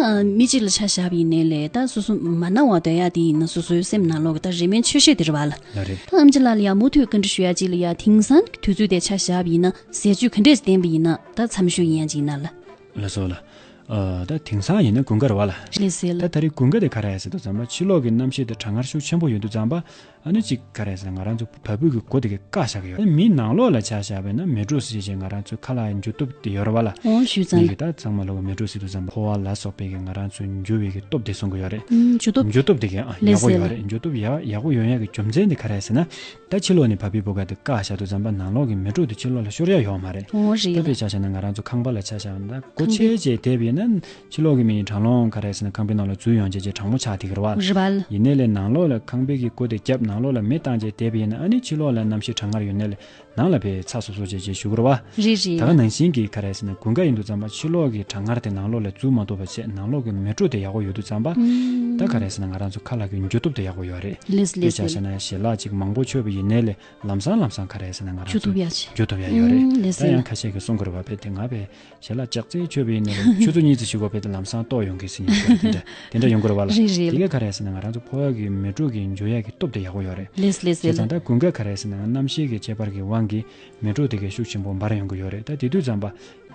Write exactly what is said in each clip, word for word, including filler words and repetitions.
ཨ། མི་གཅིག་ལ་ཆ་བཞག་པ་ཡིན་ནའི་ལས་ད་སོ་སོ་མ་ན་བ་སྡོད་ཡ་དེ་ཡིན་ན་སོ་སོའི་སེམས་ནང་ལོགས་ཀྱི་ད་རེ་སྨོན་ཆེ་ཤོས་དེ་རེད་བ་ལ། ལགས་རེད། ད་ཨེམ་ཆི་ལགས་ལ་ཡ་མུ་མཐུད་བཀའ་འདྲི་ཞུ་ཡ་གཅིག་ལ་ཡ་དེང་སང་གི་དུས་ཚོད་དེ་ཆ་བཞག་པ་ཡིན་ན་ཟས་བཅུད་ག་འདྲས་བསྟེན་པ་ཡིན་ན་ད་འཚམ་ཤོས་ཡིན་ཡ་ཅིག་ཡིན་ན་ལ། ལགས་སོ་ལགས། ཨ། ད་དེང་སང་ཡིན་ན་དགུན་ཁ་རེད་བ་ལ། ལགས་སེ་ལགས། ད་ད་རེས་དགུན་ཁ་དེ་ག་རེ་ཟེར་དུས་ཙམ་པ་ཕྱི་ལོགས་ཀྱི་གནམ་གཤིས་དེ་གྲང་ངར་ཤུགས་ཆེན་པོ་ཡོད་དུས་ཙམ་པ། ཨ་ནི་གཅིག་ག་རེ་ཟེར་ན་ང་རང་ཚོ་བ་སྤུའི་གི་སྒོ་དེ་གི་བཀག་བཞག་གི་ཡོད། ཨ་ནི་མི་ནང་ལོགས་ལ་ཆ་བཞག་པ་ཡིན་ན་མེ་ཏོག་ཟེར་བྱས་ང་རང་ཚོའི་ཁ་ལག་འཇུ་སྟོབས་དེ་ཡོད་རེད་བ་ལ། འོ་ཞུས་ཙང་། མི་གི་ད་ཚང་མ་ལོག་གི་མེ་ཏོག་ཟེར་དུས་ཙམ་པ་ཕོ་བ་ལ་སོགས་པའི་གི་ང་རང་ཚོའི་འཇུ་བའི་གི་སྟོབས་དེ་གསུང་གི་ཡོད་རེད། ཨུམ། འཇུ་སྟོབས། འཇུ་སྟོབས་དེ་གི་ཨ་ལགས་སེ་ཡག་པོ་ཡོད་ལགས། རེད། འཇུ་སྟོབས་ཡག་ཡག་པོ་ཡོང་ཡག་གི་རྒྱུ་མཚན་དེ་ག་རེ་ཟེར་ན། ད་ཕྱི་ལོགས་ནས་བ་སྤུའི་སྒོ་ག་དེ་བཀག་བཞག་དུས་ཙམ་པ་ནང་ལོགས་ཀྱི་མེ་ཏོག་དེ་ཕྱི་ལོགས་ལ་ཤོར་ཡ་ཡོད་མ་རེད། འོ་རེད་ད་ལགས། དཔེ་ཆ་བཞག་ན་ང་རང་ཚོ་ཁང་པ་ལ་ཆ་བཞག་ན་ད་སྒོ་ཕྱེ་བྱས་བསྡད་པ་ཡིན་ན། ཕྱི་ལོགས་ཀྱི་མི་གྲང་རླུང་ག་རེ་ཟེར་ན་ཁང་པའི་ནང་ལ་འཛུལ་ཡོང་བྱས་བྱས་གྲང་མོ་ཆགས་བསྡད་ཀྱི་རེད་བ། རེད་བ་ལ། ཡིན་ནའི་ལས་ནང་ལོགས་ལ་ཁང་པའི་གི་སྒོ་དེ་བརྒྱབ་ནང་ལོགས་ལ་མེ་བཏང་བྱས་བསྡད་པ་ཡིན་ན་ཨ་ནི་ཕྱི་ལོགས་ལ་གནམ་གཤིས་གྲང་ངར་ཡོད་ནའི་ལས་ནང་ལ་ཕར་ཚ་སོབ་སོབ་བྱས་བྱས་བཞུགས་ཀྱི་རེད་བ། རེད་རེད། ད་ག་ནང་བཞིན་གྱི་ག་རེ་ཟེར་ན་དགུན་ཁ་ཡིན་དུས་ཙམ་པ་ཕྱི་ལོགས་ཀྱི་གྲང་ངར་དེ་ནང་ལོགས་ལ་འཛུལ་མ་ཐུབ་པ་བྱས་ནང་ལོགས་ཀྱི་མེ་ཏོག་དེ་ཡག་པོ་ཡོད་དུས་ཙམ་པ། ཨུམ། ད་ག་རེ་ཟེར་ན་ང་རང་ཚོ་ཁ་ལག་གི་འཇུ་སྟོབས་དེ་ཡག་པོ་ཡོད་རེད། ལགས་སེ་དཔེ་ཆ་ལགས་སེ། བཞག་ན་ཞལ་ལག་ཅིག་མང་པོ་མཆོད་པ་ཡིན་ནའི་ལས་ལམ་སང་ལམ་སང་ག་རེ་ཟེར་ན་ང་རང་འཇུ་ཚོ་ཐུབ་ཡ་ཆེ། འཇུ་ཐུབ་ཡ་ཡོད་རེད། ཨུམ། ལགས་ད་སེ་ཡང་ལགས། ཁ་ཤས་ཀྱིས་གསུང་གི་རེད་བ། དཔེ་དེ་ང་དཔེ་ཞལ་ལག་ལྕགས་རྩེ་མཆོད་པ་ཡིན་ནའི་ཆུ་ཚོད་གཉིས་ཙམ་ཞིག་གོ་དཔེ་དེ་ལམ་སང་ལྟོགས་ཡོང་གི་ཟེར་ཡིན་དེ་འདྲ་དེ་འདྲ་ཡོང་གི་རེད་བ་ལ། རེད་རེད་དེ་ལགས། ག་ག་རེ་ཟེར་ན་ང་རང་ཚོ་ཕོ་བ་གི་མེ་ཏོག་གི་འཇུ་ཡ་གི་སྟོབས་དེ་ཡག་པོ་ཡོད་རེད། ལགས་ལགས་བྱས་ཙང་ལགས། ད་དགུན་ཁ་ག་རེ་ཟེར་ན་གནམ་གཤིས་ཀྱི་ཁྱད་པར་གྱི་དབང་གིས་མེ་ཏོག་དེ་གའི་ཤུགས་ཆེན་པོ་འབར་ཡོང་གི་ཡོད་རེད། ད་དེ་དུས་ཙམ་པ་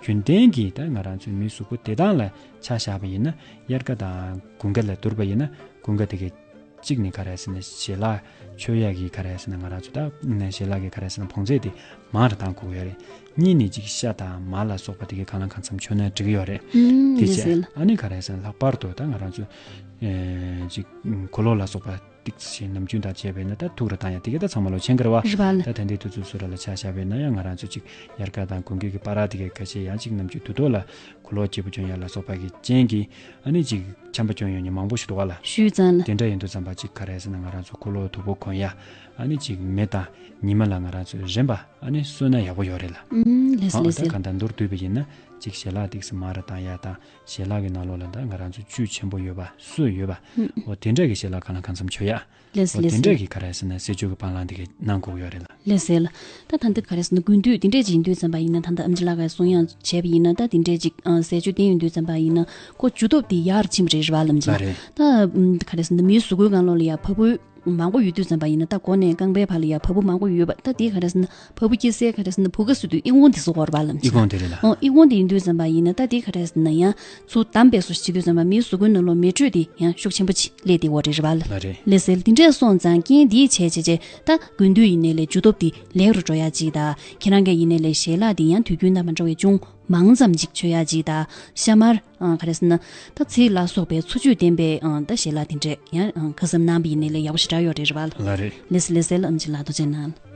རྒྱུན་ལྡན་གྱི་ད་ང་རང་ཚོའི་མིའི་གཟུགས་པོ་བདེ་ཐང་ལ་ཆ་བཞག་པ་ཡིན་ན་དབྱར་ཁ་དང་དགུན་ཁ་ལ་བསྡུར་བ་ཡིན་ན་དགུན་ཁ་དེ་གའི་གཅིག་ནི་ག་རེ་ཟེར་ན་ཞལ་ལག་མཆོད་ཡག་གི་ག་རེ་ཟེར་ན་ང་རང་ཚོ་ད་ཞལ་ལག་གི་ག་རེ་ཟེར་ན་བོངས་ཚད་དེ་མང་རུ་བཏང་དགོས་ཡོད་རེད། གཉིས་ནི་ཅིག་ཤ་དང་མར་ལ་སོགས་པ་དེ་གའི་གང་ལ་གང་འཚམ་མཆོད་ན་འགྲིག་གི་ཡོད་རེད། ཨུམ། དེ་ལགས་བྱས་སེ་ལགས། ཨ་ནི་ག་རེ་ཟེར་ན་ལྷག་པར་དུ་ད་ང་རང་ཚོ་ཨེ་ཅིག་གོས་ལོག་ལ་སོགས་པ་ཏིག་ཙམ་ཞིག་ནམ་རྒྱུན་དང་བཅས་པ་ཡིན་ན་ད་ཐུགས་རུ་བཏང་ཡ་དེ་གའི་ད་ཚང་མ་ལོ་མཁྱེན་གྱི་རེད་བ། རེད་བ་ལགས། ད་ད་ལྟའི་དུས་ཚོད་སུ་ར་ལ་ཆ་བཞག་པ་ཡིན་ན་ཡང་ང་རང་ཚོ་ཅིག་དབྱར་ཁ་དང་དགུན་ཁའི་གི་བར་དེ་གའི་ཁ་ཤས་ཡང་ཅིག་ནམ་རྒྱུན་དུས་ཐོག་ལ་གོས་ལོག་སྐྱིད་པོ་གྱོན་ཡ་ལ་སོགས་པ་གི་རྐྱེན་གྱིས་ཨ་ནི་ཅིག་ཆམ་པ་སྐྱོན་ཡོང་མཁན་མང་པོ་ཞིག་འདུག་ག་ལ། ཞུས་ཙང་ལ། དེ་འདྲ་ཡིན་དུས་ཙམ་པ་ཅིག་ག་རེ་ཟེར་ན་ང་རང་ཚོ་གོས་ལོག་དོག་པོ་གོན་ཡ་ཨ་ནི་ཅིག་མེ་དང་ཉི་མ་ལ་ང་རང་ཚོས་རན་པ་ཨ་ནི་གསོལ་ན་ཡག་པོ་ཡོད་རེད་ལ། ཨུམ། ལགས་སེ་ཨ་ལགས་ད་སེ། གང་ལྟར་མདོར་བསྡུས་པ་ཡིན་ན་ཅིག་ཞལ་ལག་ཏིག་ཙམ་མར་ར་བཏང་ཡ་དང་ཞལ་ལག་གི་ནང་ལོགས་ལ་ད་ང་རང་ཚོ་བཅུད་ཆེན་པོ་ཡོད་པ་སོས་ཡོད་པ། ཨུམ། འོ་དེ་འདྲ་གི་ཞལ་ལག་གང་ལ་གང་འཚམ་མཆོད་ཡ། ལགས་སེ་ཨོ་ལགས་དེ་སེ། འདྲ་གི་ག་རེ་ཟེར་ན་ཟས་བཅུད་ཀྱི་སྤང་བླང་དེ་གའི་གནང་དགོས་ཡོད་རེད་ལ། ལགས་སེ་ལགས། ད་ད་ལྟ་ག་རེ་ཟེར་ན་དགུན་དུས་དེ་འདྲས་ཅིག་ཡིན་དུས་ཙམ་པ་ཡིན་ན་ད་ལྟ་ཨེམ་ཆི་ལགས་ཀྱིས་གསུང་ཡང་བྱས་པ་ཡིན་ན་ད་དེ་འདྲས་ཅིག་ཨ་ཟས་བཅུད་བསྟེན་ཡོང་དུས་ཙམ་པ་ཡིན་ན་ཁོ་འཇུ་སྟོབས་དེ་ཡག་རུ་ཕྱིན་པ་རེད་རེད་བ་ལམ་ལ་ཅིག་རེད། ད་ཨམ་ག་རེ་ཟེར་ན་མིའི་གཟུགས་པོའི་སྒང་ལོགས་ལ་ཡ་བ་སྤུ་མང་པོ་ཡོད་དུས་ཙམ་པ་ཡིན་ན་ད་མགོ་ནས་རྐང་པའི་བར་ལ་ཡ་བ་སྤུ་མང་པོ་ཡོད་པ་ད་དེ་ག་རེ་ཟེར་ན་བ་སྤུ་སྐྱེ་སའི་ག་རེ་ཟེར་ན་བུ་ག་ཟེར་དུས་ཨི་ཁུང་དེ་བཟོ་དགོས་རེད་བ་ལམ་ལ་ཅིག་ཨི་ཁུང་དེ་རེད་ལ། ཨོ་ཨི་ཁུང་དེ་ཡིན་དུས་ཙམ་པ་ཡིན་ན་ད་དེ་ག་རེ་ཟེར་ན་ཡང་ཚུར་བསྡམས་པའི་བཟོ་ཞིག་བྱེད་དུས་ཙམ་པ་མིའི་གཟུགས་པོའི་ནང་ལོགས་མེ་དྲོད་དེ་ཡང་ཤུགས་ཆེན་པོ་ཅིག་སླེབས་བསྡད་ཡོད་རེད་རེད་བ་ལ། ལགས་རེད། ལགས་སེ་དེ་འདྲས་སོང་ཙང་རྐྱེན་འདིའི་བྱས་བྱས་བྱས་ད་དགུན་དུས་ཡིན་ནའི་ལས་འཇུ་སྟོབས་དེ་ལེགས་རུ་འགྲོ་ཡ་ཅིག་དང་ཁྱེད་རང་གིས་ཡིན་ནའི་ལས་ཞལ་ལག་དེ་ཡང་དུས་རྒྱུན་དང་མ་འདྲ་བའི་ཅུང་མང་ཙམ་ཅིག་མཆོད་ཡ་ཅིག་དང་ཤ་མར་ཨ་ག་རེ་ཟེར་ན་ད་ཚིལ་ལ་སོགས་པའི་འཚོ་བཅུད་ལྡན་པའི་ཨ་ད་ཞལ་ལག་དེ་འདྲས་ཡང་ཨ་ཁ་གསབ་གནང་བ་ཡིན་ནའི་ལས་ཡག་པོ་ཞེ་དྲག་ཡོད་རེད་རེད་བ་ལ། ལགས་རེད། ལགས་སེ་ལགས་སེ་ལགས་ཨེམ་ཆི་ལགས་ཐུགས་རྗེ་གནང་།